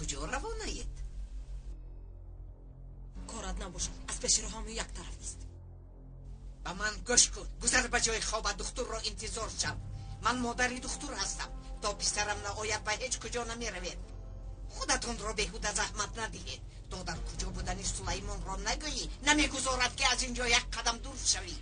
Куҷо равонаед? Корат набошад, аз пеши роҳам як тараф ист. Ба ман гӯш кун, гузар ба ҷои хоба, духтурро интизор шав. Ман модари духтур ҳастам. То писарам наояд ба ҳеҷ куҷо намеравед. Худатонро беҳуда заҳмат надиҳед. То дар куҷо будани Сулаймонро нагӯӣ, намегузорад ки аз ин ҷо як қадам дур шавӣ.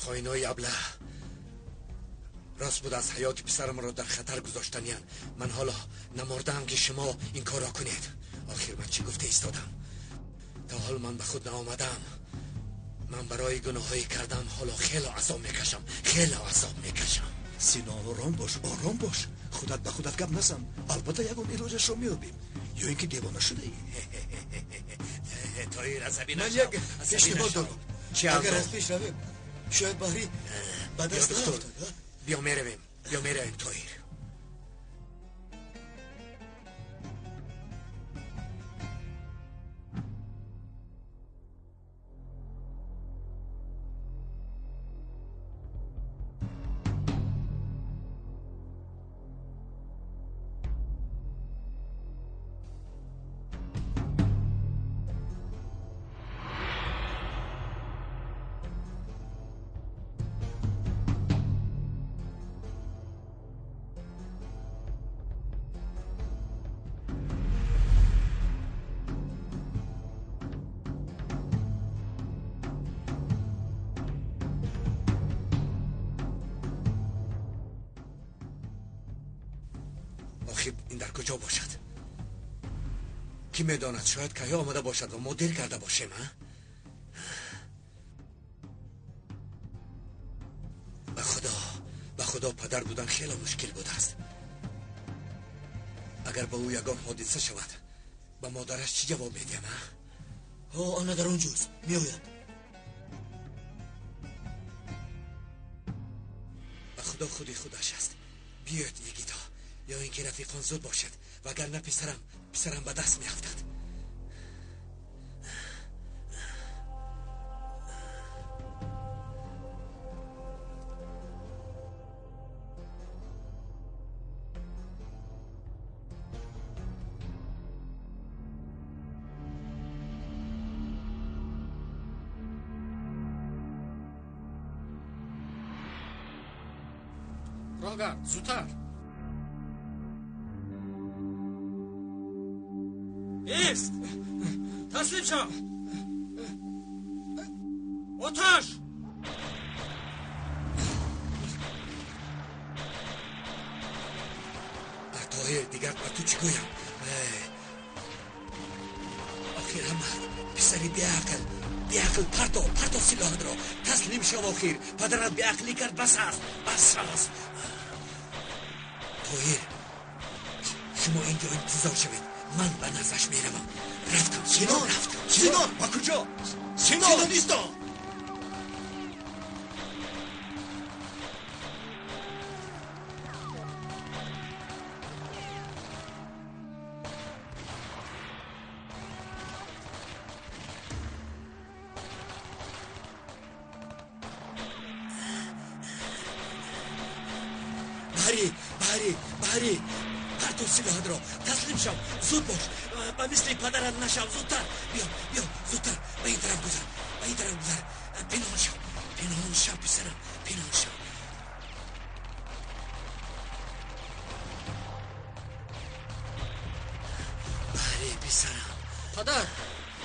Хоинои аблаҳ рост буд, аз ҳаёти писарамро дар хатар гузоштаниян. Ман ҳоло намурдаам ки шумо ин корро кунед. Охир ман чӣ гуфта истодам? То ҳол ман ба худ наомадам. Ман барои гуноҳҳое кардам ҳоло хело азоб мекашам, хело азоб мекашам. Сино, ором бош, ором бош. Худат ба худат гап назан. Албатта ягон илоҷашро меёбем. Ё ин ки девона шудаӣ? Тоҳир, асабӣ Ман нашав. як пешниҳод дорам. Агар аз пеш равем, шояд баҳрӣ ба даст Доктор, нафтад. биё меравем, биё меравем, Тоҳир. Ин дар куҷо бошад? Кӣ медонад, шояд кайҳо омада бошад ва мо дер карда бошем, а? Ба худо, ба худо падар будан хеле мушкил будааст. Агар ба ӯ ягон ҳодиса шавад, ба модараш чӣ ҷавоб медиҳам, а? Ҳо, ана дар он ҷост, меояд. Ба худо худи худаш аст. Биёед, йигито, ё ин ки рафиқон зуд бошад, вагарна писарам ба даст меафтад. Роҳгард, зудтар! Ист! Таслим шав! Оташ! Тоҳир, дигар ба ту чӣ гӯям? Охир ҳамад, писари беақл, беақл, парто, парто силоҳатро, таслим шав. Охир падарат беақлӣ кард, бас аст, бас аст. Тоҳир, шумо инҷо интизор шавед, ман ба наздаш меравам. Рафтам, Сино, рафтам. Сино, ба куҷо? Сино, Сино, исто! Баҳрӣ, Баҳрӣ, Баҳрӣ, партов силоҳатро, таслим шав, зуд бош, ба мисли падарат нашав, зудтар биё, биё, зудтар, ба ин тараф гузар, ба ин тараф гузар, пинҳон шав, пинҳон шав, писарам, пинҳон шав. Баҳрӣ, писарам. Падар,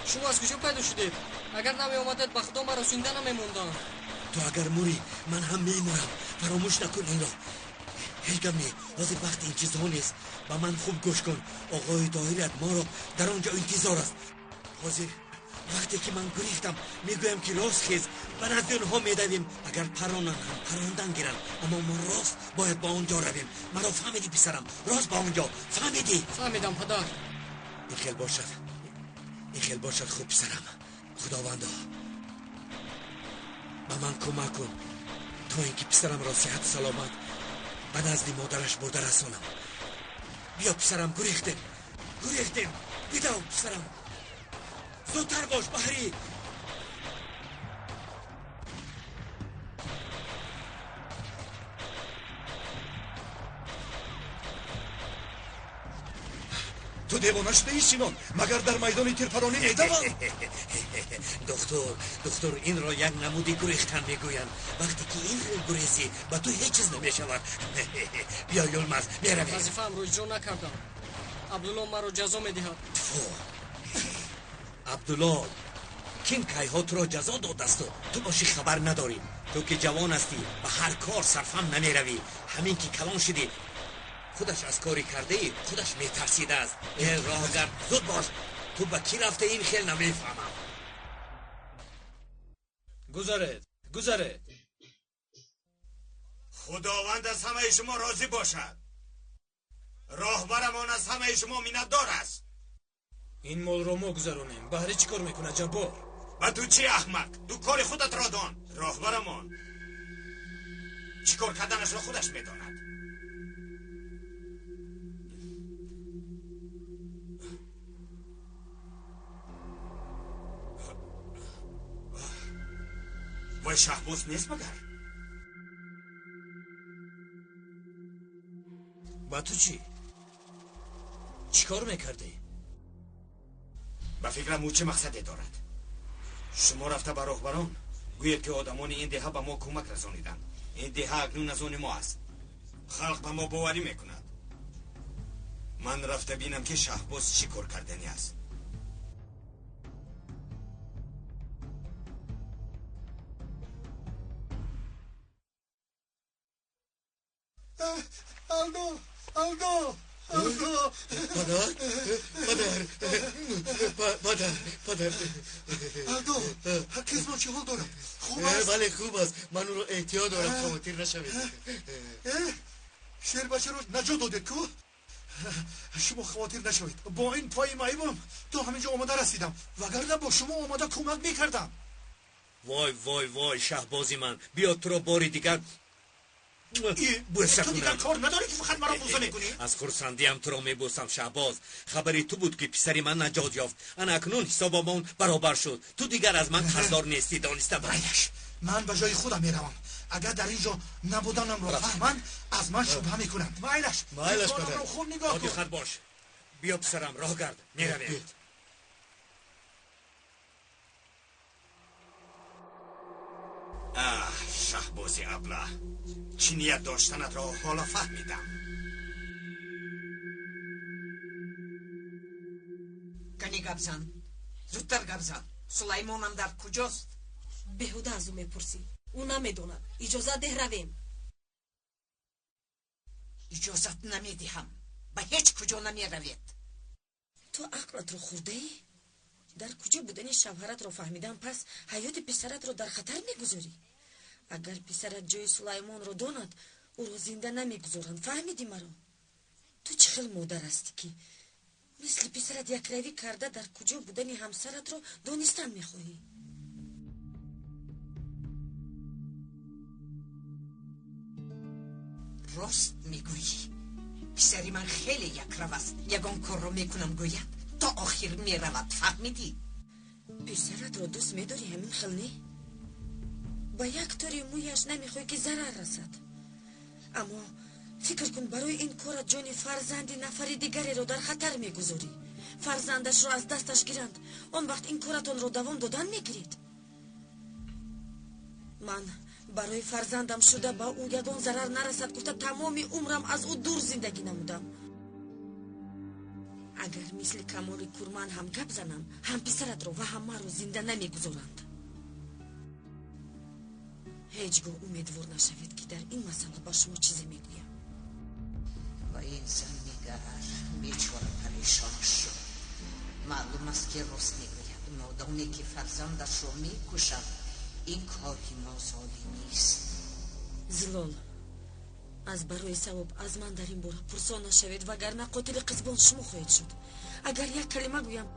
шумо аз куҷо пайдо шудед? Агар намеомадед, ба худо маро зинда намемондам. Ту агар мурӣ, ман ҳам мемурам. Фаромӯш накун инро. Ҳеҷ гап не, ҳозир вақти ин чизҳо нест. Ба ман хуб гӯш кун. Оғои Тоҳират моро дар он ҷо интизор аст. Ҳозир вақте ки ман гурехтам, мегӯям ки рост хез, ба назди онҳо медавем. Агар паронанд ҳам парондан гиранд, аммо мо рост бояд ба он ҷо равем. Маро фаҳмидӣ, писарам? Рост ба он ҷо. Фаҳмидӣ? Фаҳмидам, падар. Ин хел бошад, ин хел бошад. Хуб писарам, худовандо, ба ман кӯмак кун то ин ки писарамро сиҳату саломат ба назди модараш бурда расонам. Биё писарам, гурехтем, гурехтем. Бидав писарам, зудтар бош. Баҳрӣ, ту девона шудаӣ, Синон? Магар дар майдони тирпаронӣ медавам? Духтур, духтур, инро як намуди гурехтан мегӯянд. Вақте ки ин хел гурезӣ, ба ту ҳеҷ чиз намешавад. Биё, Юлмаз, меравем. Вазифаамро иҷро накардам, Абдулло маро ҷазо медиҳад. Тфу, Абдулло ким кайҳо туро ҷазо додасту ту бошӣ хабар надорӣ. Ту ки ҷавон ҳастӣ, ба ҳар кор сарфам намеравӣ. Ҳамин ки калон шудӣ, худаш аз кори кардаи худаш метарсидааст. Э, роҳгард, зуд бош. Ту ба кӣ рафта, ин хел намефаҳмам. Гузаред, гузаред. Худованд аз ҳамаи шумо розӣ бошад. Роҳбарамон аз ҳамаи шумо миннатдор аст. Ин молро мо гузаронем. Баҳрӣ чӣ кор мекунад, Ҷаббор? Ба ту чӣ, аҳмақ? Ту кори худатро дон. Роҳбарамон чӣ кор карданашро худаш медонад. Вай Шаҳбоз нест магар? Ба ту чӣ? Чӣ кор мекардӣ? Ба фикрам, ӯ чӣ мақсаде дорад? Шумо рафта ба роҳбарон гӯед, ки одамони ин деҳа ба мо кӯмак расониданд. Ин деҳа акнун аз они мо аст. Халқ ба мо боварӣ мекунад. Ман рафта бинам, ки Шаҳбоз чӣ кор карданӣ аст. Алдо, Алдо, Алдо! Падар, падар, падар, падар! Алдо, қизмон чӣ ҳол дорад? Хуб аст? Бале, хуб аст. Ман ӯро эҳтиёт дорам, хавотир нашавед. Шербачаро наҷот додед ку? Шумо хавотир нашавед, бо ин пои маибам то ҳамин ҷо омода расидам, вагарна бо шумо омода кӯмак мекардам. Вой, вой, вой, Шаҳбози ман, биё, туро бори дигар бӯса Ту дигар кунам. кор надорӣ, ки фақат маро бӯса мекунӣ? Аз хурсандиам туро мебӯсам, Шаҳбоз. Хабари ту буд, ки писари ман наҷот ёфт. Ана акнун ҳисобамон баробар шуд. Ту дигар аз ман қарздор нестӣ, дониста бош. Майлаш, ман ба ҷои худам меравам. Агар дар ин ҷо набуданамро фаҳманд, аз ман шубҳа мекунанд. Майлаш. Майлаш. Телефонамро Падар. хуб нигоҳ кун. Бодиққат бош. Биё, писарам, роҳ гард, меравем. Аҳ, Шаҳбози аблаҳ, чӣ ният доштанатро ҳоло фаҳмидам. Кани, гап зан, зудтар гап зан. Сулаймонам дар куҷост? Беҳуда аз ӯ мепурсӣ, ӯ намедонад. Иҷозат деҳ, равем. Иҷозат намедиҳам, ба ҳеҷ куҷо намеравед. Ту ақлатро хӯрдаӣ? Дар куҷо будани шавҳаратро фаҳмидан пас ҳаёти писаратро дар хатар мегузорӣ. Агар писарат ҷои Сулаймонро донад, ӯро зинда намегузоранд, фаҳмидӣ маро? Ту чӣ хел модар ҳастӣ, ки мисли писарат якравӣ карда, дар куҷо будани ҳамсаратро донистан мехоҳӣ? Рост мегӯӣ, писари ман хеле якрав аст. Ягон корро мекунам гӯяд, то охир меравад, фаҳмидӣ? Писаратро дӯст медорӣ, ҳамин хел не? Ба як тори мӯяш намехоҳӣ, ки зарар расад. Аммо фикр кун, барои ин корат ҷони фарзанди нафари дигареро дар хатар мегузорӣ. Фарзандашро аз дасташ гиранд, он вақт ин коратонро давом додан мегиред. Ман барои фарзандам шуда, ба ӯ ягон зарар нарасад гуфта, тамоми умрам аз ӯ дур зиндагӣ намудам. Агар мисли Камоли Курман ҳам гап занам, ҳам писаратро ва ҳам маро зинда намегузоранд. Ҳеҷ гоҳ умедвор нашавед, ки дар ин масъала ба шумо чизе мегӯям. Ва ин зан нигар бечора парешон шуд. Маълум аст, ки рост мегӯяд. Модоме ки фарзандашро мекушад, ин кори нозолимист. Зилол. Аз барои савоб аз ман дар ин бора пурсон нашавед, вагарна қотили Қизбон шумо хоҳед шуд. Агар як калима гӯям,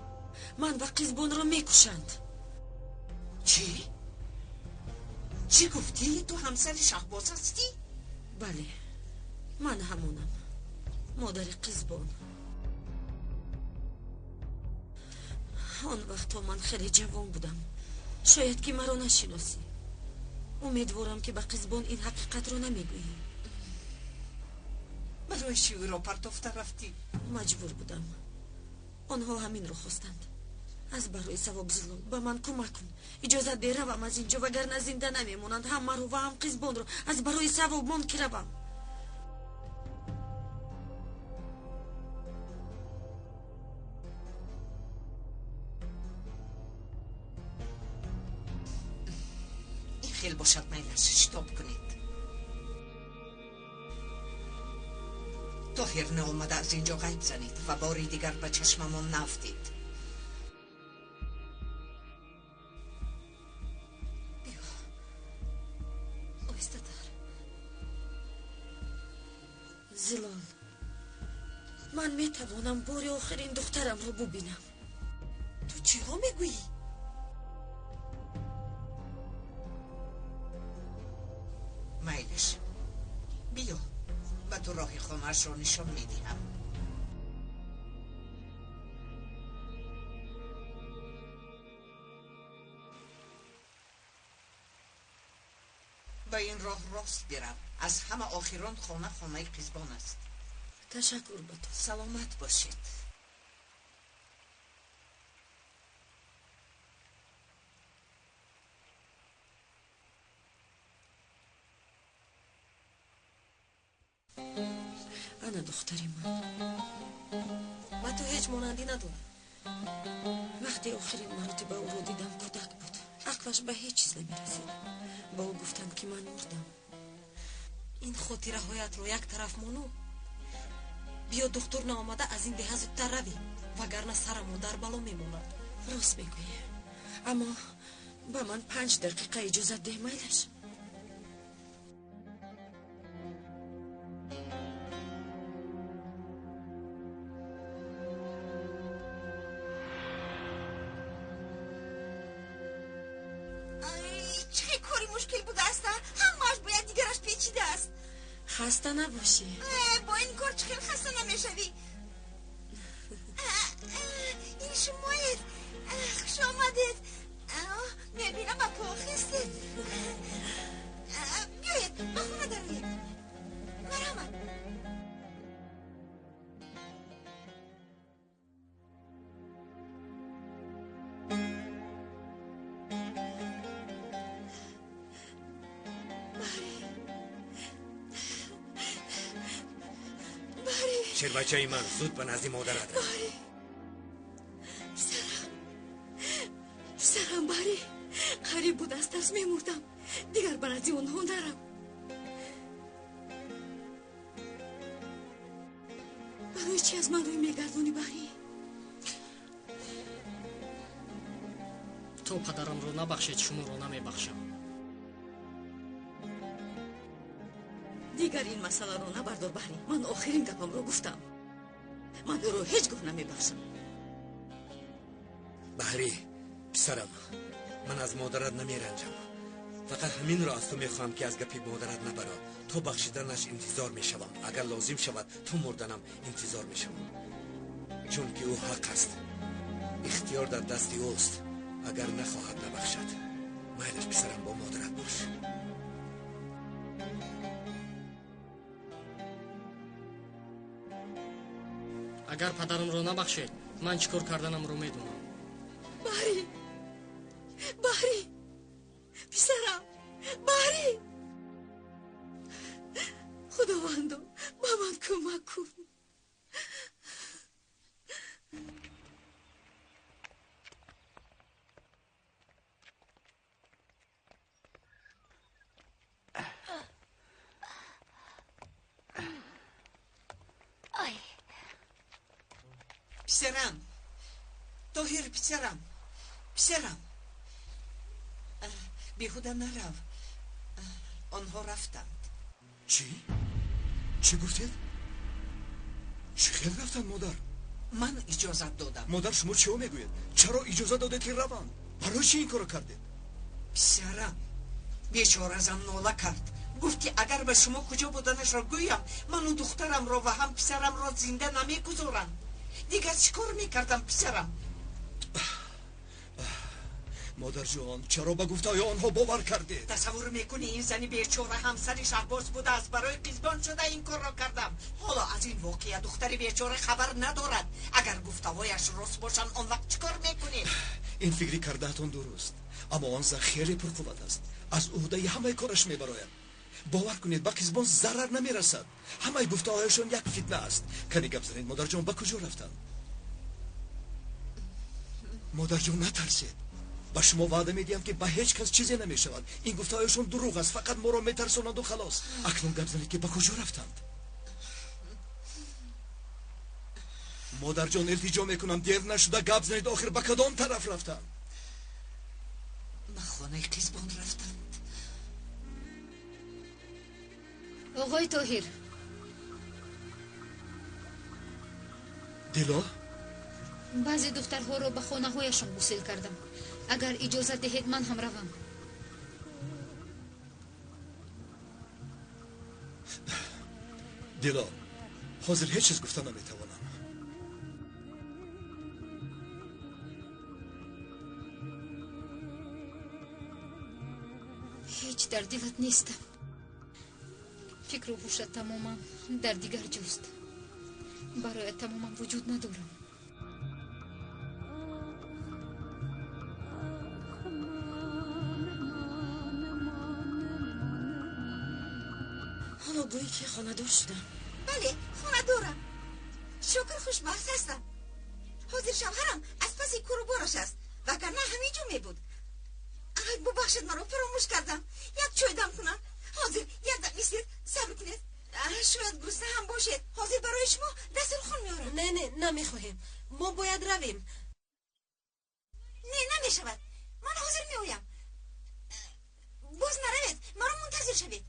ман ва Қизбонро мекушанд. Чӣ? Чӣ гуфтӣ? Ту ҳамсари Шаҳбоз ҳастӣ? Бале, ман ҳамонам, модари Қизбон. Он вақтҳо ман хеле ҷавон будам. Шояд ки маро нашиносӣ. Умедворам, ки ба Қизбон ин ҳақиқатро намегӯӣ. Барои чӣ ӯро партофта рафтӣ? Маҷбур будам. Онҳо ҳаминро хостанд. Аз барои савоб, Зилол, ба ман кӯмак кун. Иҷозат деҳ равам аз инҷо, вагарна зинда намемонанд ҳам маро ва ҳам Қизбонро. Аз барои савоб мон ки равам. Ин хел бошад, майлаш, шитоб кунед. Тоҳир наомада аз инҷо ғайб занед ва бори дигар ба чашмамон наафтед. Биё, оҳистатар. Зилол, ман метавонам бори охирин духтарамро бубинам. Ту чиҳо мегӯӣ? Майлаш, биё, ба ту роҳи хонаашро нишон медиҳам. Ба ин роҳ рост бирав. Аз ҳама охирон хона хонаи Қизбон аст. Ташаккур ба ту. Саломат бошед. Ана духтари ман. Ба ту ҳеҷ монандӣ надорад. Вақте охирин маротиба ӯро дидам, кӯдак буд. Ақлаш ба ҳеҷ чиз намерасид. Ба ӯ гуфтанд, ки ман мурдам. Ин хотираҳоятро як тараф мону биё, духтур наомада аз ин деҳа зудтар равем, вагарна сарамон дар бало мемонад. Рост мегӯӣ, аммо ба ман 5 дақиқа иҷозат деҳ, майлаш. Чӣ кори мушкил будааст, ҳамааш бо якдигараш печидааст. Хаста набошӣ. Бо ин кор чӣ хел хаста намешавӣ? Ин шумоед? Хуш омадед. Мебинам, ба по хестед. Биёед, ба хона дароед. Марҳамат. Шербачаи ман, зуд ба назди модарат рав. Писарам, писарам, Бари, қариб буд аз тарс мемурдам. Дигар ба назди онҳо нарав. Барои чӣ аз ман рӯй мегардонӣ, Бари? То падарамро набахшед, шуморо намебахшам. Дигар ин масъаларо набардор, Баҳрӣ. Ман охирин гапамро гуфтам. Ман ӯро ҳеҷ гоҳ намебахшам. Баҳрӣ, писарам, ман аз модарат намеранҷам. Фақат ҳаминро аз ту мехоҳам, ки аз гапи модарат набаро. То бахшиданаш интизор мешавам. Агар лозим шавад, то мурданам интизор мешавам. Чунки ӯ ҳақ аст. Ихтиёр дар дасти ӯст. Агар нахоҳад, набахшад. Майлаш, писарам, бо модарат бош. Агар падарамро набахшед, ман чӣ кор карданамро медонам. Баҳрӣ, Баҳрӣ, писарам, Баҳрӣ, Худовандо, ба ман кӯмак кун. Писарам, Тоҳир, писарам, писарам, беҳуда нарав. Онҳо рафтанд. Чӣ? Чӣ гуфтед? Чӣ хел рафтанд, модар? Ман иҷозат додам. Модар, шумо чиҳо мегӯед? Чаро иҷозат додед, ки раванд? Барои чӣ ин корро кардед? Писарам, бечора зан нола кард. Гуфт, ки агар ба шумо куҷо буданашро гӯям, ману духтарамро ва ҳам писарамро зинда намегузоранд. Дигар чӣ кор мекардам, писарам? Модарҷон, чаро ба гуфтаҳои онҳо бовар кардед? Тасаввур мекунӣ, ин зани бечора ҳамсари Шаҳбоз будааст. Барои қизбон шуда ин корро кардам. Ҳоло аз ин воқеа духтари бечора хабар надорад. Агар гуфтаҳояш рост бошанд, он вақт чӣ кор мекунед? Ин фикри кардаатон дуруст, аммо он зан хеле пурқувват аст. Аз уҳдаи ҳамаи кораш мебарояд. Бовар кунед, ба қизбон зарар намерасад. Ҳамаи гуфтаҳояшон як фитна аст. Кани гап занед, модарҷон, ба куҷо рафтанд? Модарҷон, натарсед. Ба шумо ваъда медиҳам, ки ба ҳеҷ кас чизе намешавад. Ин гуфтаҳояшон дурӯғ аст, фақат моро метарсонанду халос. Акнун гап занед, ки ба куҷо рафтанд? Модарҷон, илтиҷо мекунам, дер нашуда гап занед, охир ба кадом тараф рафтанд? Ба хонаи қизбон рафтанд. Оғои Тоҳир. Дило? Баъзе духтарҳоро ба хонаҳояшон гусел кардам. Агар иҷозат диҳед, ман ҳам равам. Дило, ҳозир ҳеҷ чиз гуфта наметавонам. Ҳеҷ дар дилат нестам. Фикру ҳушат тамоман дар дигар ҷост. Бароят тамоман вуҷуд надорам. Ҳоло гӯӣ, ки хонадор шудам. Бале, хонадорам. Шукр, хушбахт ҳастам. Ҳозир шавҳарам аз паси кору бораш аст, вагарна ҳамин ҷо мебуд. Ай, бубахшед, маро фаромӯш кардам. Як чой дам кунам. Ҳозир, як дам истед, сабр кунед. Шояд гурусна ҳам бошед. Ҳозир барои шумо дастурхон меорам. Не, не, намехоҳем. Мо бояд равем. Не, намешавад. Ман ҳозир меоям. Боз наравед, маро мунтазир шавед.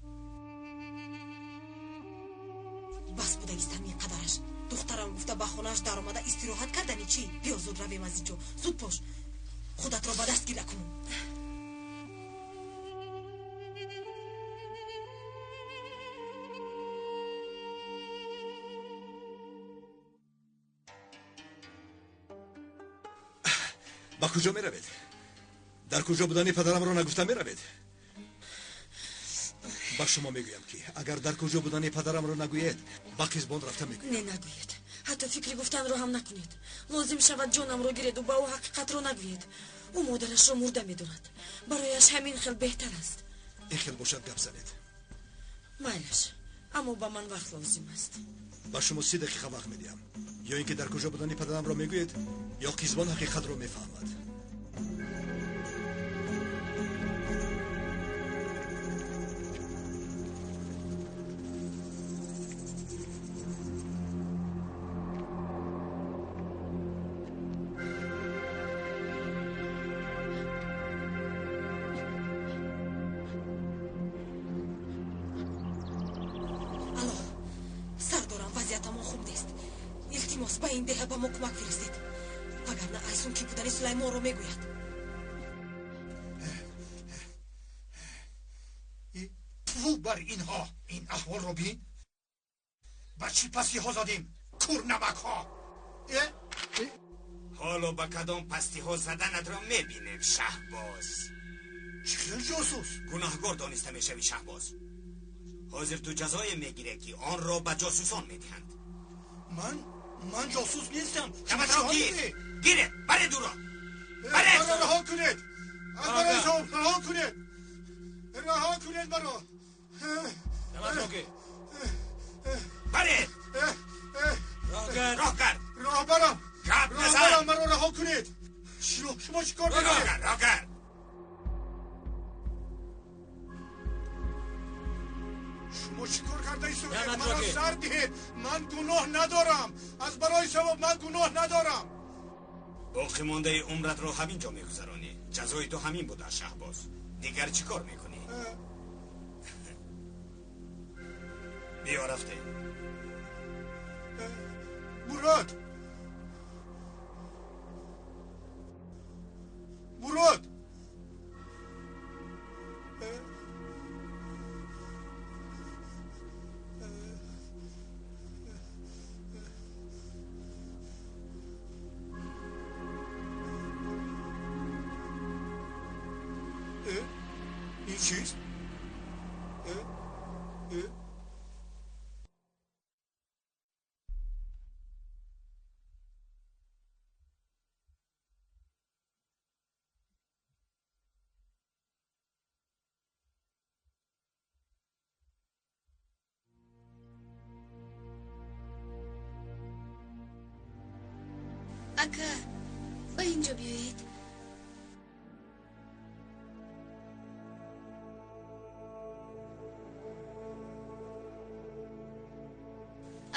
Бас будагистам ин қадараш. Духтарам гуфта ба хонааш даромада истироҳат кардани чӣ? Биё, зуд равем аз ин ҷо. Зуд бош, худатро ба даст гир акунун. Ба куҷо меравед? Дар куҷо будани падарамро нагуфта меравед? Ба шумо мегӯям, ки агар дар куҷо будани падарамро нагӯед, ба қизбон рафта мегӯям. Не, нагӯед. Ҳатто фикри гуфтанро ҳам накунед. Лозим шавад ҷонамро гиреду ба ӯ ҳақиқатро нагӯед. Ӯ модарашро мурда медонад. Барояш ҳамин хел беҳтар аст. Ин хел бошад, гап занед. Майлаш, аммо ба ман вақт лозим аст. Ба шумо 30 дақиқа вақт медиҳам. Ё ин ки дар куҷо будани падарамро мегӯед, ё қизбон ҳақиқатро мефаҳмад. Алло, сардорам, вазъиятамон хуб нест. Илтимос, ба ин деҳа ба мо кӯмак фиристед, вагарна Айсун ки будани Сулаймонро мегӯяд. Тфу бар инҳо! Ин аҳволро бин, ба чӣ пастиҳо задем, курнамакҳо! Ҳоло ба кадом пастиҳо заданатро мебинем, Шаҳбоз. Чӣ хел ҷосус? Гунаҳгор дониста мешавӣ, Шаҳбоз. Ҳозир ту ҷазое мегирӣ, ки онро ба ҷосусон медиҳанд. Ман ҷосус нестам. Каматро гир, гиред, баред ӯро, баред. Маро раҳо кунед, аз барои шумо раҳо кунед, раҳо кунед маро. Каматро гир, баред. Роҳ кард, роҳбарам, гап назан. Роҳбарам, маро раҳо кунед. Шумо чӣ кор мекунед? Роҳ кард. Шумо чӣ кор карда истодаед? Маро сар диҳед, ман гуноҳ надорам. Аз барои савоб ман гуноҳ надорам. Боқӣ мондаи умратро ҳамин ҷо мегузаронӣ. Ҷазои ту ҳамин буда, Шаҳбоз. Дигар чӣ кор мекунӣ? Биё, рафтем. Мурод! Мурод! Ин чист? Ака, ба инҷо биёед.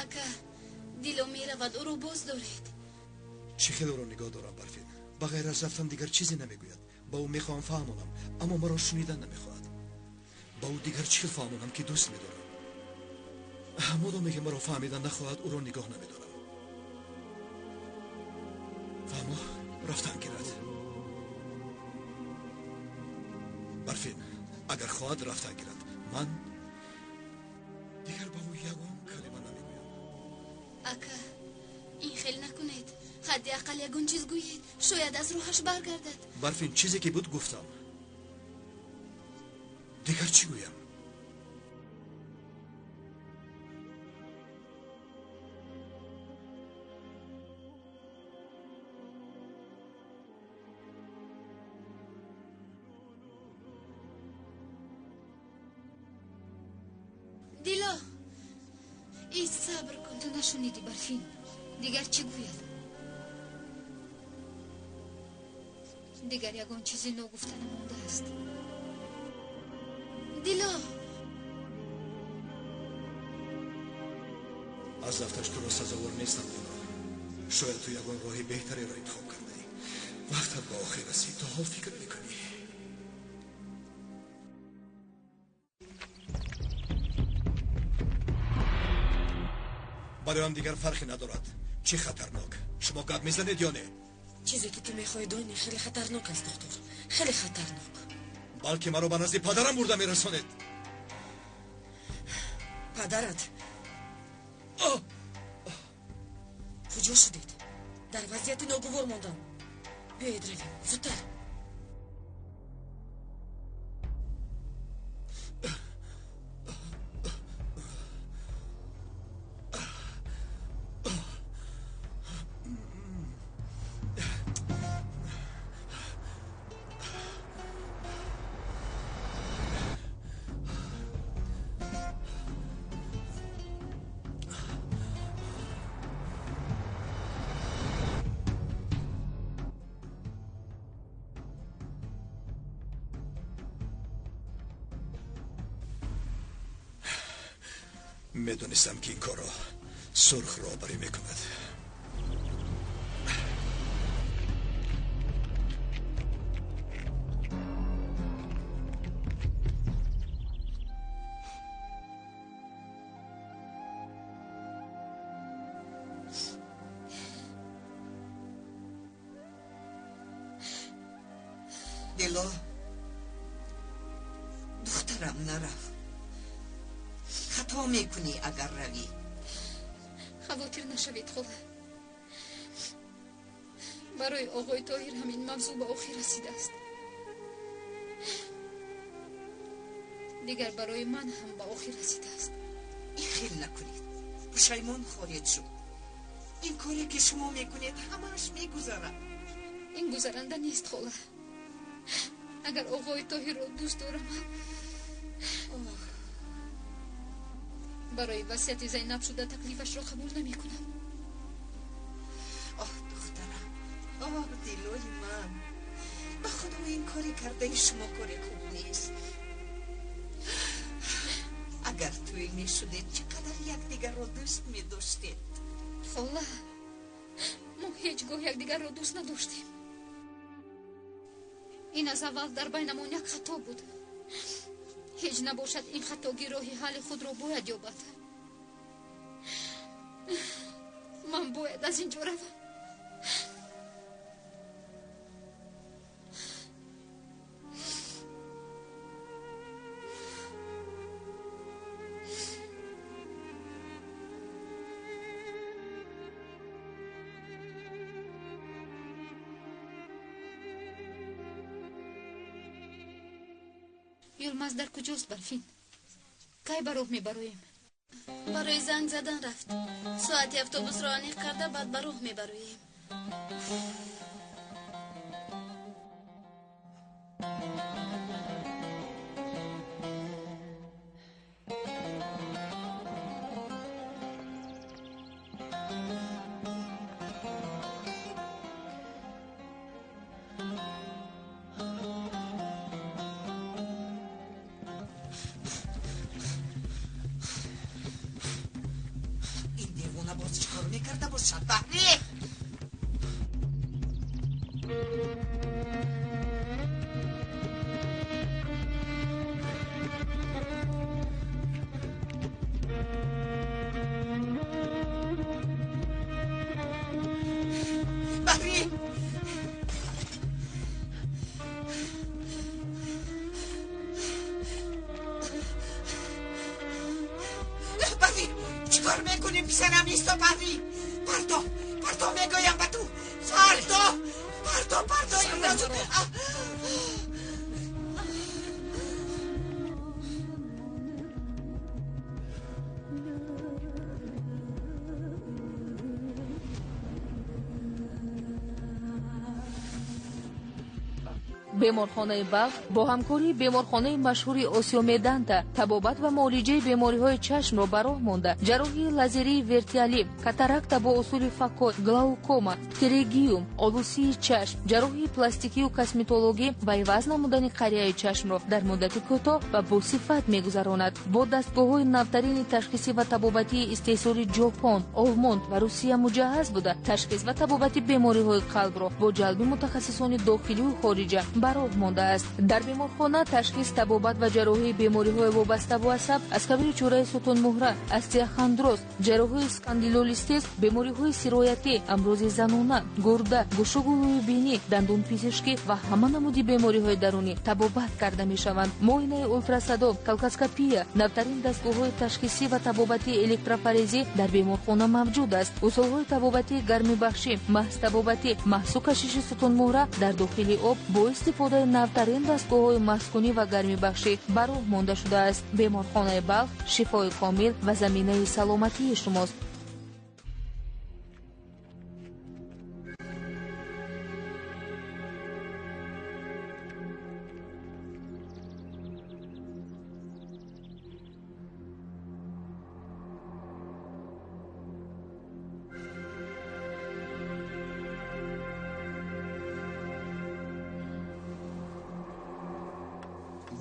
Ака, Дило меравад, ӯро боз доред. Чӣ хел ӯро нигоҳ дорам, Барфин? Ба ғайр аз рафтан дигар чизе намегӯяд. Ба ӯ мехоҳам фаҳмонам, аммо маро шунидан намехоҳад. Ба ӯ дигар чӣ хел фаҳмонам, ки дӯст медорам? Модоме ки маро фаҳмидан нахоҳад, ӯро нигоҳ намедорам. Фаҳмо, рафтан гирад. Барфин, агар хоҳад рафтан гирад. Ман дигар ба ӯ ягон калима намегӯям. Ака, ин хел накунед. Ҳадди ақал ягон чиз гӯед. Шояд аз рӯҳаш баргардад. Барфин, чизе ки буд гуфтам. Дигар чӣ гӯям? Дило, ист, сабр кун. Ту нашунидӣ, Барфин? Дигар чӣ гӯяд? Дигар ягон чизи ногуфта намондааст. Дило! Аз рафташ туро сазовор нестам, Дило. Шояд ту ягон роҳи беҳтареро интихоб кардаӣ. Вақтат ба охир расид, то ҳол фикр мекунӣ. Бароям дигар фарқе надорад. Чӣ хатарнок? Шумо гап мезанед ё не? Чизе ки ту мехоҳӣ донӣ хеле хатарнок аст, духтур. Хеле хатарнок. Балки маро ба назди падарам бурда мерасонед. Падарат? Куҷо шудед? Дар вазъияти ногувор мондам. Биёед равем, зудтар. Медонистам, ки ин корро сурх роҳбарӣ мекунад. Дило, духтарам, нарав. Хато мекунӣ агар равӣ. Хавотир нашавед, хола. Барои оғои Тоҳир ҳам ин мавзӯъ ба охир расидааст. Дигар барои ман ҳам ба охир расидааст. Ин хел накунед, пушаймон хоҳед шуд. Ин коре ки шумо мекунед ҳамааш мегузарад. Ин гузаранда нест, хола. Агар оғои Тоҳирро дӯст дорам, барои васияти Зайнаб шуда таклифашро қабул намекунам. Оҳ, духтарам, оҳ, дилои ман, ба худо ин кори кардаи шумо кори хуб нест. Агар тӯй мешудед, чӣ қадар якдигарро дӯст медоштед. Хола, мо ҳеҷ гоҳ якдигарро дӯст надоштем. Ин аз аввал дар байнамон як хато буд. Ҳеҷ набошад, ин хатогӣ роҳи ҳалли худро бояд ёбад. Ман бояд аз ин ҷо равам. Юлмаз дар куҷост, Барфин? Кай ба роҳ мебароем? Барои занг задан рафт. Соати автобусро аниқ карда, баъд ба роҳ мебароем. Беморхонаи Балх бо ҳамкории беморхонаи машҳури Осиёмеданта табобат ва муолиҷаи бемориҳои чашмро ба роҳ монда, ҷарроҳии лазерии вертиалӣ, катаракта бо усули фако, глаукома, птеригиум, олусии чашм, ҷарроҳии пластикию косметологӣ ва иваз намудани қарияи чашмро дар муддати кӯтоҳ ва босифат мегузаронад. Бо дастгоҳҳои навтарини ташхисӣ ва табобатии истеҳсоли Ҷопон, Олмон ва Русия муҷаҳҳаз буда, ташхис ва табобати бемориҳои қалбро бо ҷалби мутахассисони дохилию хориҷа ба роҳ мондааст. Дар беморхона ташхис, табобат ва ҷарроҳии бемориҳои вобаста бо асаб аз қабили чӯраи сутунмуҳра, остеохондроз, ҷарроҳии спондилолистез, бемориҳои сироятӣ, амрози занона, гурда, гӯшу гулӯи бинӣ, дандонпизишкӣ ва ҳама намуди бемориҳои дарунӣ табобат карда мешаванд. Муоинаи ултрасадо, калкоскопия, навтарин дастгоҳҳои ташхисӣ ва табобатии электрофорезӣ дар беморхона мавҷуд аст. Усулҳои табобатии гармибахшӣ, маҳзтабобатӣ, маҳсу кашиши сутунмуҳра дар дохили об бо истифодаи навтарин дастгоҳҳои маҳзкунӣ ва гармибахшӣ ба роҳ монда шудааст. Беморхонаи Балх шифои комил ва заминаи саломатии шумост.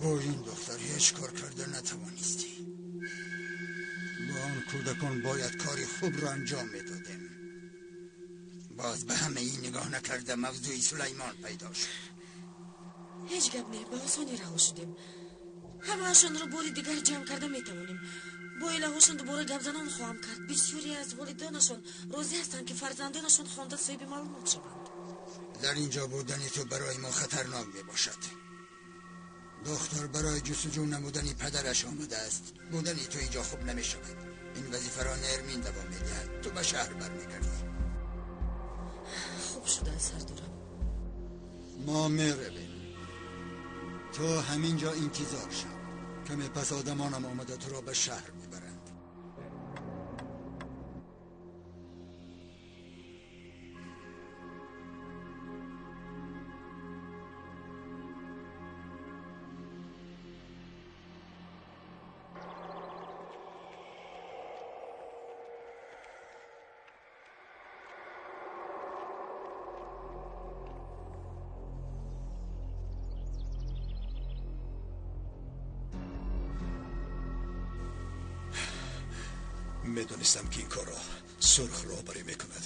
Бо ин духтар ҳеҷ кор карда натавонистӣ. Бо он кӯдакон бояд кори хубро анҷом медодем. Боз ба ҳамаи ин нигоҳ накарда мавзӯи Сулаймон пайдо шуд. Ҳеҷ гап не, ба осонӣ раҳо шудем. Ҳамаашонро бори дигар ҷамъ карда метавонем. Бо оилаҳошон дубора гапзанон хоҳам кард. Бисёре аз волидонашон розӣ ҳастанд, ки фарзандонашон хонда соҳиби маълумот шаванд. Дар ин ҷо будани ту барои мо хатарнок мебошад. Духтар барои ҷустуҷӯ намудани падараш омадааст. Будани ту инҷо хуб намешавад. Ин вазифаро Нермин давом медиҳад. Ту ба шаҳр бармегардӣ. Хуб шудааст, сардорам. Мо меравем. Ту ҳамин ҷо интизор шав. Каме пас одамонам омада туро ба шаҳр мебаранд. Медонистам, ки ин корро сурх роҳбарӣ мекунад.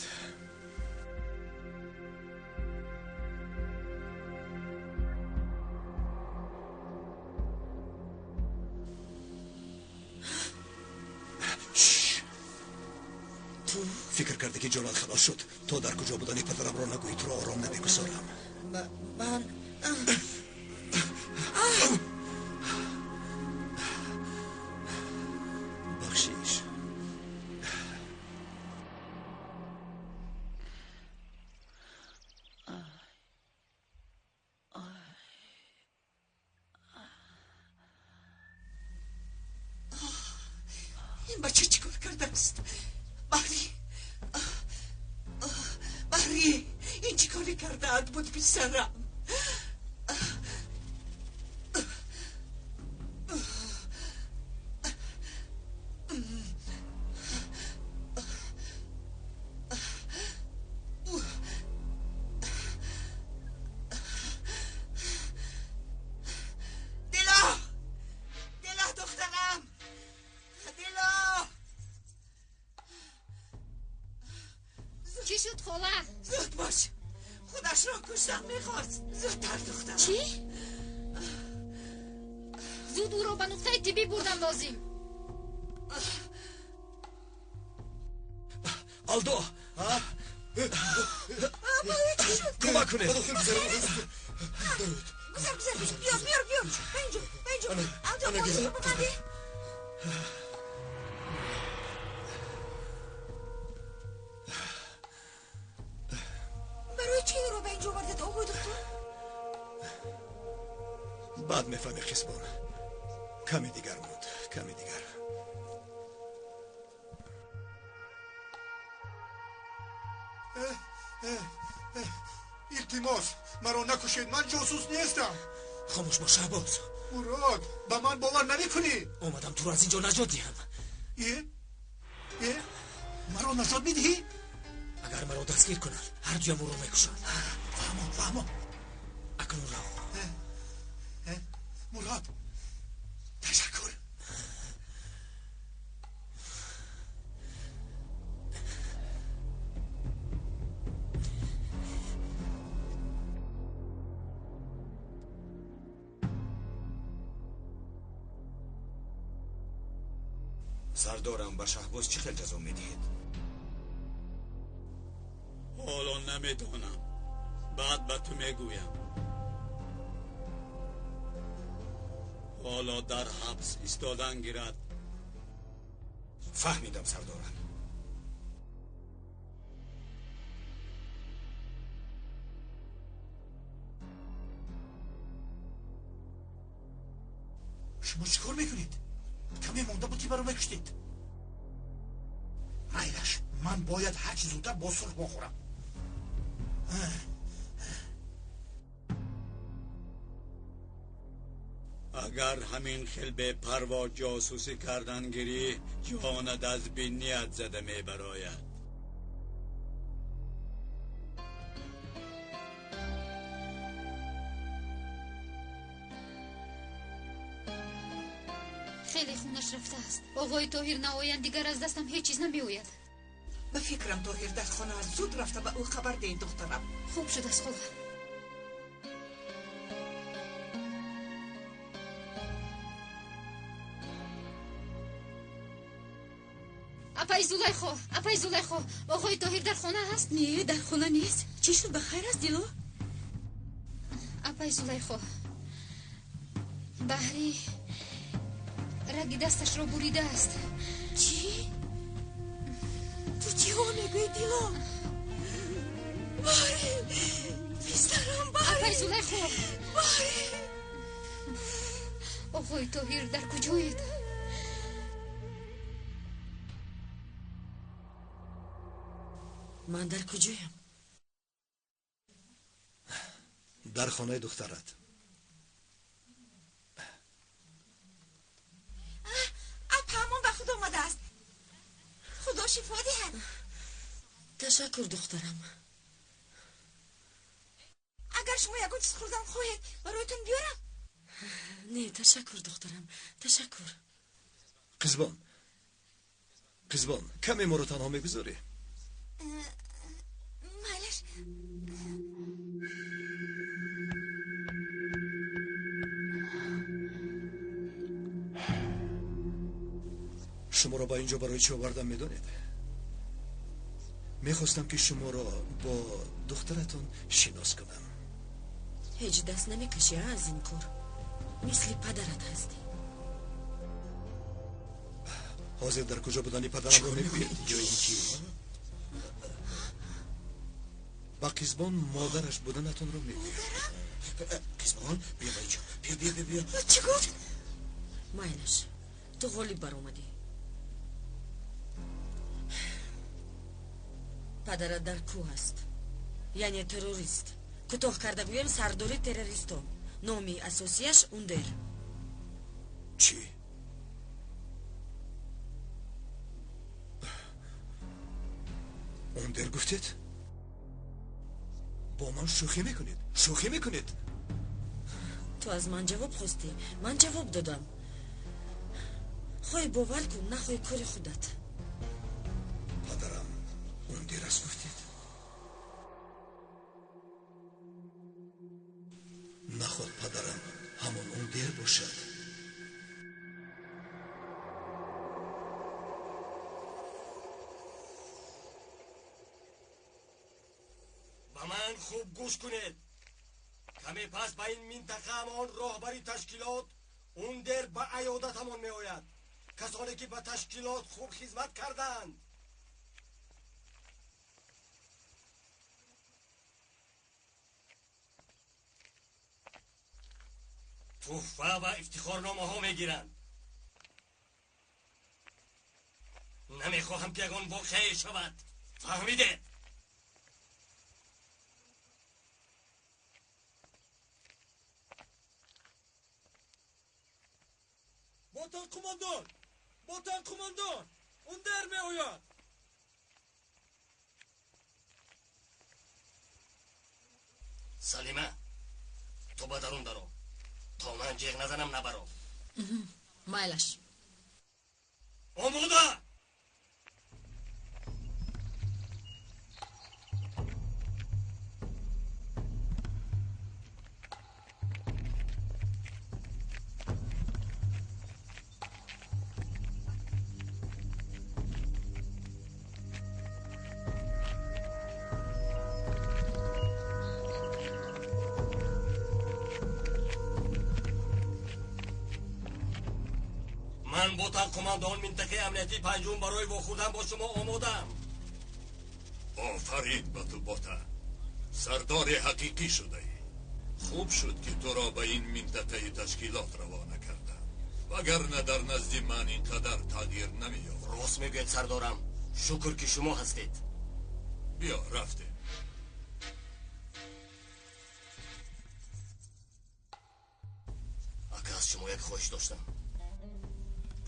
Фикр кардӣ ки ҷонат халос шуд. То дар куҷо будани падарамро нагӯӣ, туро ором намегузорам. Ман бахшиш. Ин бача чӣ кор кардааст? Баҳрӣ, Баҳрӣ, ин чӣ коре кардаат буд, писарам? Дило, Дило, духтарам, Дило. Чӣ шуд, хола? Зуд бош, худашро куштан мехост. Зудтар, духтарам. Чӣ? Зуд ӯро ба нуқтаи тиббӣ бурдан лозим. Алдо, кӯмак кунед. Гузар, гузар, биёр, биёр, биёр, ба инҷо, ба инҷо. Алдо, болишро ба ман деҳ. Барои чӣ инро ба инҷо овардед, оғои духтур? Баъд мефаҳмӣ, Қисбон. Каме дигар монд, каме дигар. Илтимос, маро накушед, ман ҷосус нестам. Хомӯш бош, Шаҳбоз. Мурод, ба ман бовар намекунӣ? Омадам туро аз ин ҷо наҷот диҳам. Э, э, маро наҷот медиҳӣ? Агар маро дастгир кунанд, ҳар дуям ӯро мекушанд. Фаҳмо, фаҳмо. Акнун рав. Мурод, ташаккур. Сардорам, ба Шаҳбоз чӣ хел ҷазо медиҳед? Ҳоло намедонам, баъд ба ту мегӯям. Ҳоло дар ҳабс истодан гирад. Фаҳмидам, сардорам. Шумо чӣ кор мекунед? Каме монда буд, ки маро мекуштед. Майлаш, ман бояд ҳарчи зудтар бо Сурх вохӯрам. Агар ҳамин хел бепарво ҷосусӣ кардан гирӣ, ҷонат аз биният зада мебарояд. Хеле хунаш рафтааст. Оғои Тоҳир наоянд, дигар аз дастам ҳеҷ чиз намеояд. Ба фикрам, Тоҳир дар хона аст. Зуд рафта ба ӯ хабар деҳ, духтарам. Хуб шудааст, хола. Апаи Зулайхо, апаи Зулайхо, оғои Тоҳир дар хона ҳаст? Не, дар хона нест. Чӣ шуд, ба хайр аст, Дило? Апаи Зулайхо, Баҳрӣ раги дасташро буридааст. Чӣ? Ту чиҳо мегӯӣ, Дило? Баҳрӣ, писарам, Баҳрӣ. Апаи Зулайхо, Баҳрӣ. Оғои Тоҳир дар куҷоед? Ман дар куҷоям? Дар хонаи духтарат. Апаамон ба худ омадааст. Худо шифо диҳад. Ташаккур, духтарам. Агар шумо ягон чиз хӯрдан хоҳед, бароятон биёрам? Не, ташаккур, духтарам, ташаккур. Қизбон, Қизбон, каме моро танҳо мегузорӣ? Майлаш. Шуморо ба ин ҷо барои чӣ овардам, медонед? Мехостам ки шуморо бо духтаратон шинос кунам. Ҳеҷ даст намекашӣ аз ин кор. Мисли падарат ҳастӣ. Ҳозир дар куҷо будани падарамро мегӯед ё ин ки ба Қизбон модараш буданатонро мегӯед? Қизбон, биё ба инҷо. Биё, биё, биё, биё. Чӣ гуфт? Майлаш, ту ғолиб баромадӣ. Падарат дар кӯҳ аст, яъне террорист. Кӯтоҳ карда гӯем, сардори террористон. Номи асосияш Ундер. Чӣ? Ундер гуфтед? Бо ман шӯхӣ мекунед? Шӯхӣ мекунед? Ту аз ман ҷавоб хостӣ, ман ҷавоб додам. Хоҳӣ бовар кун, нахоҳӣ кори худат. Падарам Ундер аст гуфтед? Наход падарам ҳамон Ундер бошад. Ба ман хуб гӯш кунед. Каме пас ба ин минтақаамон роҳбари ташкилот Ундер ба аёдатамон меояд. Касоне ки ба ташкилот хуб хизмат карданд, тӯҳфа ва ифтихорномаҳо мегиранд. Намехоҳам ки ягон воқеае шавад. Фаҳмидед? Ботан қумондон! Ботан қумондон! Ундер меояд! Салима, ту ба дарун даро. То ман ҷеғ назанам, набаро. Майлаш. Омода! Ман ботан қумондон минтақаи амниятии панҷум барои вохӯрдан бо шумо омодаам. Офарин ба ту, Ботан. Сардори ҳақиқӣ шудаӣ. Хуб шуд ки туро ба ин минтақаи ташкилот равона кардам, вагарна дар назди ман ин қадар тағйир намеёфт. Рост мегӯед, сардорам. Шукр ки шумо ҳастед. Биё, рафтем. Ака, аз шумо як хоҳиш доштам.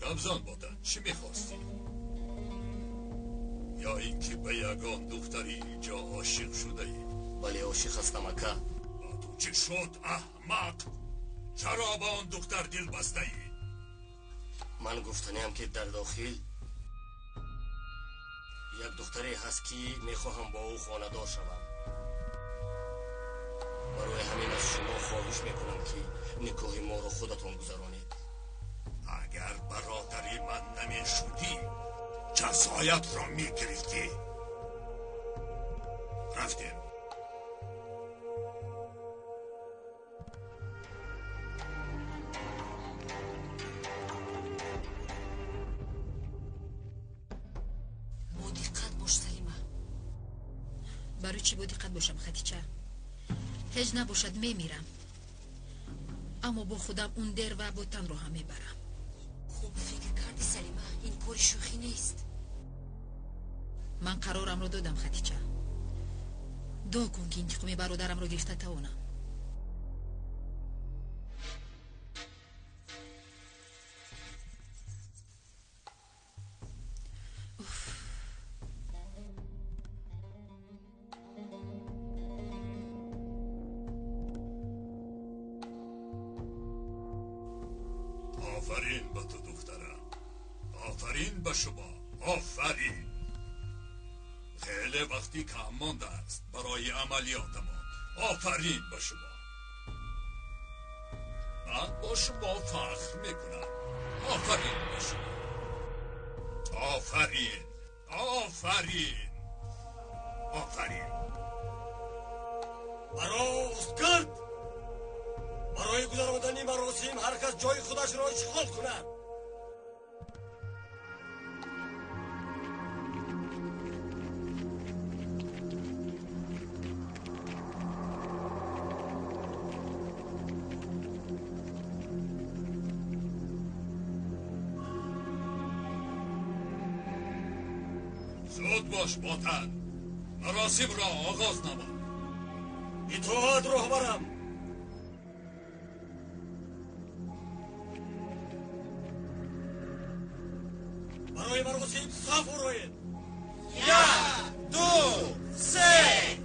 Гапзан, Ботан, чӣ мехостӣ? Ё ин ки ба ягон духтари инҷо ошиқ шудаӣ? Бале, ошиқ ҳастам, ака. Ба ту чӣ шуд, аҳмақ? Чаро ба он духтар дил бастаӣ? Ман гуфтаниам, ки дар дохил як духтаре ҳаст, ки мехоҳам бо ӯ хонадор шавам. Барои ҳамин аз шумо хоҳиш мекунам, ки никоҳи моро худатон гузаронед. Агар бародари ман намешудӣ, ҷазоятро мегирифтӣ. Рафтем. Бо диққат бош, Салима. Барои чӣ бо диққат бошам, Хатича? Ҳеҷ набошад, мемирам. Аммо бо худам Ундер ва Ботанро ҳам мебарам. Хуб фикр кардӣ, Салима, ин кори шӯхӣ нест. Ман қарорамро додам, Хатича. Дуо кун, ки интиқоми бародарамро гирифта тавонам. Офарин ба ту, духтарам. Офарин ба шумо. Офарин. Хеле вақти кам мондааст барои амалиётамон. Офарин ба шумо. Ман бо шумо фахр мекунам. Офарин ба шумо. Офарин. Офарин. Кас ҷои худашро ишғол кунад. زود باش باتن، مراسم را آغاز نما. اطاعت رهبرم. برای مراسم صف آرایید. 1 2 3.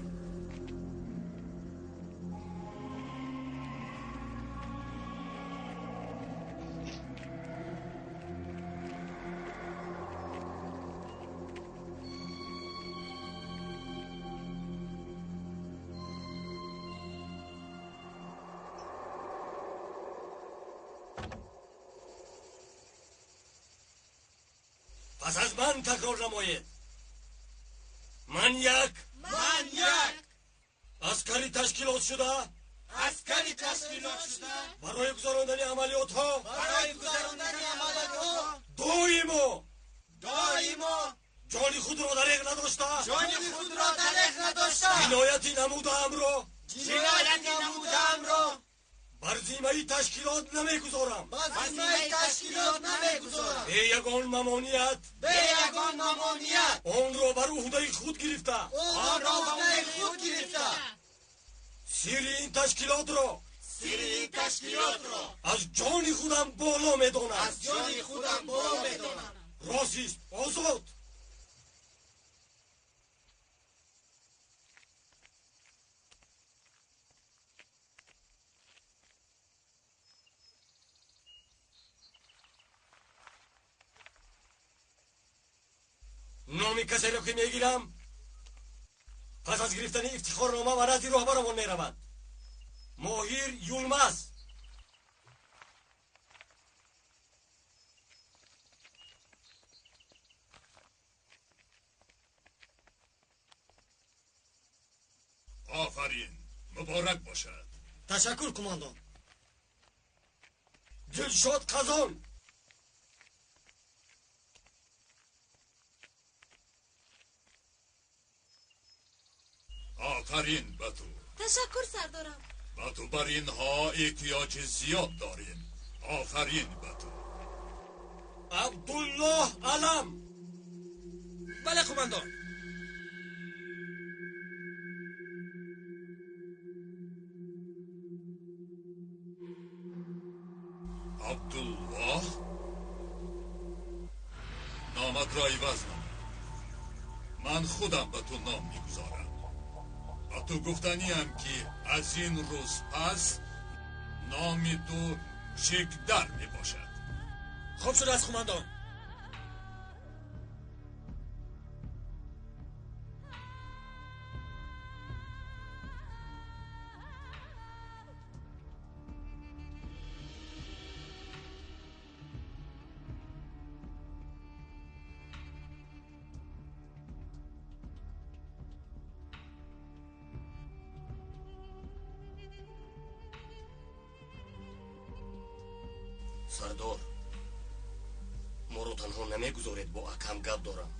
پس از من تکرار نمایید. من یک عسکری تشکیلات شده، برای گذراندن عملیات ها، دائما جان خود را دریغ نداشته، جنایتی نمودم را بر ذمه تشکیلات نمیگذارم. به یگان ممانعت آن را بر عهده خود گرفته، سیر این تشکیلات را از جان خودم بالا میدانم. راست آزاد. نامی کسی را که میگیرم پس از گرفتن افتخارنامه و نزد رهبرمان میرود. ماهیر یولماز. آفرین، مبارک باشد. تشکر کماندان. دلشاد قزان. آفرین به تو. تشکر سردارم. به تو بر اینها احتیاج زیاد داریم. آفرین به تو. عبدالله علم. بله قماندان. عبدالله، نامت را عوض نما. من خودم به تو نام میگذارم. به تو گفتنیم که از این روز پس نام تو شکدر می باشد. خوب شده از قماندان. سردار، ما رو تنها نمیگذارید با اکم گپ دارم.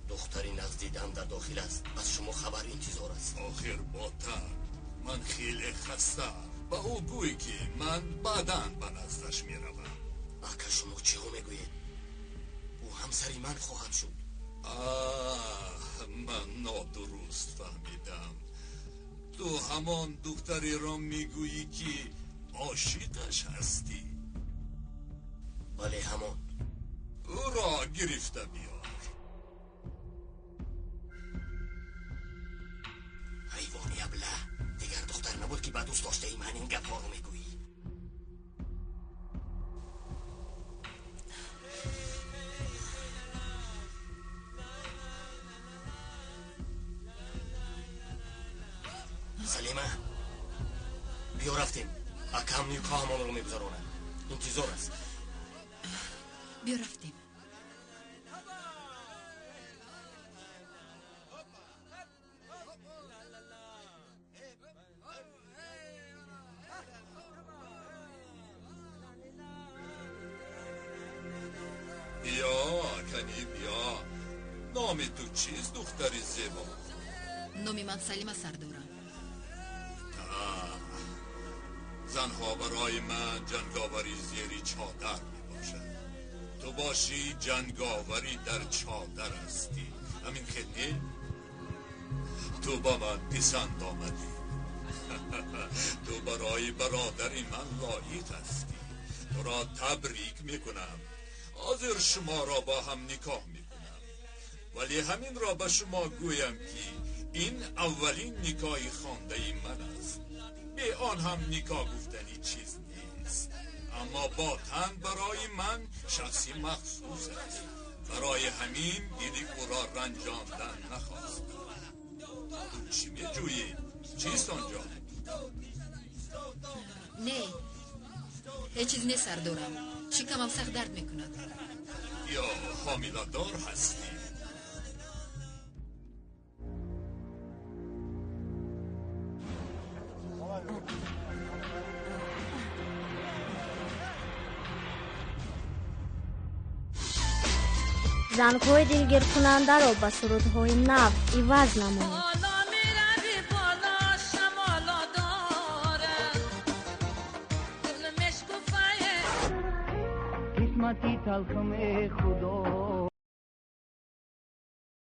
دختری نزدیدم در داخل است، از شما خبر انتظار است. آخر باتر، من خیلی خسته. به او گوی که من بعدا به نزدش میروم. اکا شما چه میگویید؟ او همسری من خواهد شد. آه، من نادرست فهمیدم. تو همان دختری را میگویی که عاشقش هستی؟ بله همان. او را گرفته بیار. حیوانی ابله، دیگر دختر نبود که به دوست داشته ای من این گپ ها رو میگویی. سلیمه، بیا رفتیم. اکم نیکا همان رو میگذراند. انتظار است. بیا رفتیم. Номи ту чист, духтари зебо? Номи ман Салима, сардорам. Занҳо барои ман ҷанговари зери чодар мебошанд. Ту бошӣ ҷанговари дар чодар ҳастӣ. Ҳамин хел не? Ту ба ман писанд омадӣ. Ту барои бародари ман лоиқ ҳастӣ. Туро табрик мекунам. Ҳозир шуморо бо ҳам никоҳ мекунам. Вале ҳаминро ба шумо гӯям ки ин аввалин никоҳи хондаи ман аст. Бе он ҳам никоҳ гуфтани чиз нест. Аммо Ботан барои ман шахси махсус аст. Барои ҳамин дили ӯро ранҷондан нахостам. Ту чӣ меҷӯӣ? Чист онҷо? Не, ҳеҷ чиз не, сардорам. Шикамам сахт дард мекунад. Ё ҳомиладор ҳастӣ? Зангҳои дилгиркунандаро ба сурудҳои нав иваз намоед. Қисмати талхаме худо.